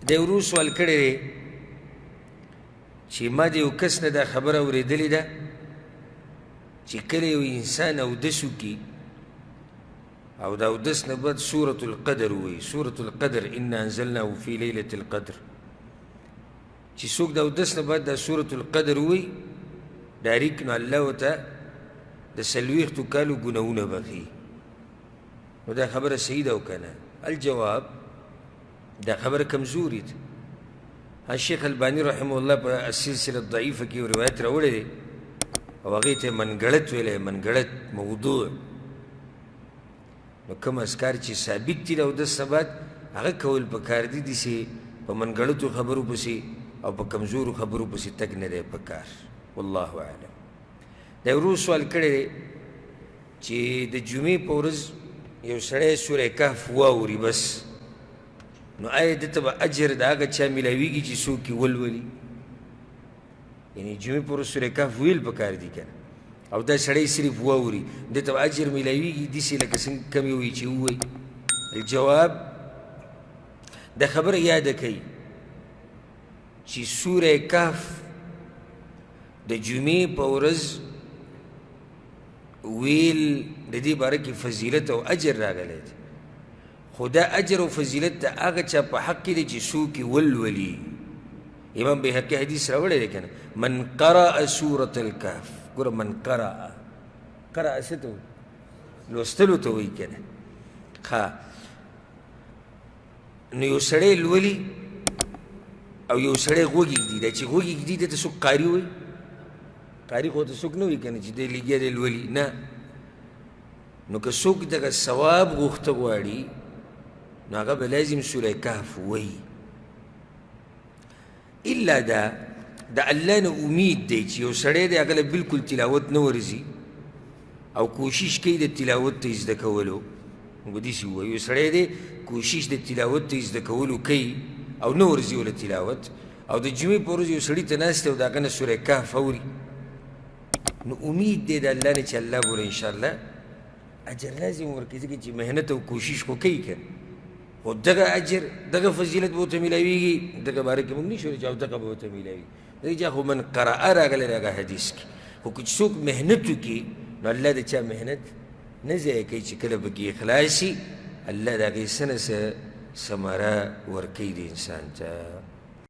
د ورور سوال کړی دی چې ما د یو کس نه دا خبره اورېدلې ده چې کله یو انسان اودس وکړي او د اودس نه بعد سورة القدر ووایي، سورة القدر انا انزلناه فی لیلة القدر، چې څوک د اودس نه بعد دا سورة القدر ووایي ډایرک، نو الله ورته د 40 کالو ګناهونه بخښي. نو دا خبره صحیح ده او که نه؟ الجواب، دا خبره کمزوري ده. الشیخ الباني رحمه الله په السلسله الضعیفه کې یو روایت راوړی دی او هغې ته یې منګړت ویلی، منګړت موضوع. نو کوم اذکار چې ثابت دي د اودس نه بعد هغه کول پکار دي، داسې په منګړتو خبرو پسې او په کمزورو خبرو پسې تګ نه دی پکار. والله اعلم. دا ورور سوال کړی دی چې د جمعې په ورځ یو سړی سوره کهف واوري بس، نو آیا ده ته به اجر د هغه چا میلاویږي چې څوک یې ولولي؟ یعنې جمعې په ورځ سوره کهف ویل پکار دي که نه، او دا سړی صرف واوري، ده ته به اجر میلاویږي داسې لکه څنګه کم یې وایي چې ووایي؟ الجواب، دا خبره یاده کوي چې سوره کهف د جمعې په ورځ ویل د دې باره کې فضیلت او اجر راغلی دی، خو دا اجر او فضیلت د هغه چا په حق کې دی چې څوک یې ولولي. امام بیهقي حدیث راوړی دی که نه، من قرأ سورة الکهف، ګوره من قرأ، قرأ څه ته وایي؟ لوستلو ته وایي که نه. ښه، نو یو سړی لولي او یو سړی غوږ ږدي، دا چې غوږ ږدي ده ته څوک قاري وایي؟ قاري خو ته څوک نه وایي که نه چې دی لګیا دی لولي، نه. نو که څوک دغه ثواب غوښته غواړي نو هغه به لازم سوره کهف وایي. الا دا د الله نه امید دی چې یو سړی دی هغه له بالکل تلاوت نه ورځي او کوشش کوي د تلاوت ته زده کولو، موږ به داسې ووایو، یو سړی دی کوشش د تلاوت ته زده کولو کوي او نه ورځي له تلاوت، او د جمعې په ورځ یو سړي ته ناست دی او د هغه نه سوره کهف اوري، نو امید دی د الله نه چې الله به ورله انشاءالله اجر لازم ورکړي، ځکه چې محنت او کوشش خو کوي که نه، خو دغه اجر دغه فضیلت به ورته میلاویږي، دغه باره کې موږ نه شو چې او دغه به ورته میلاویږي، ځکه چې خو من قرأ راغلی دی هغه حدیث کې، خو که څوک محنت وکړي نو الله د چا محنت نه ضایع کوي، چې کله پکې اخلاص شي الله د هغې څه نه څه ثمره ورکوي د انسان ته.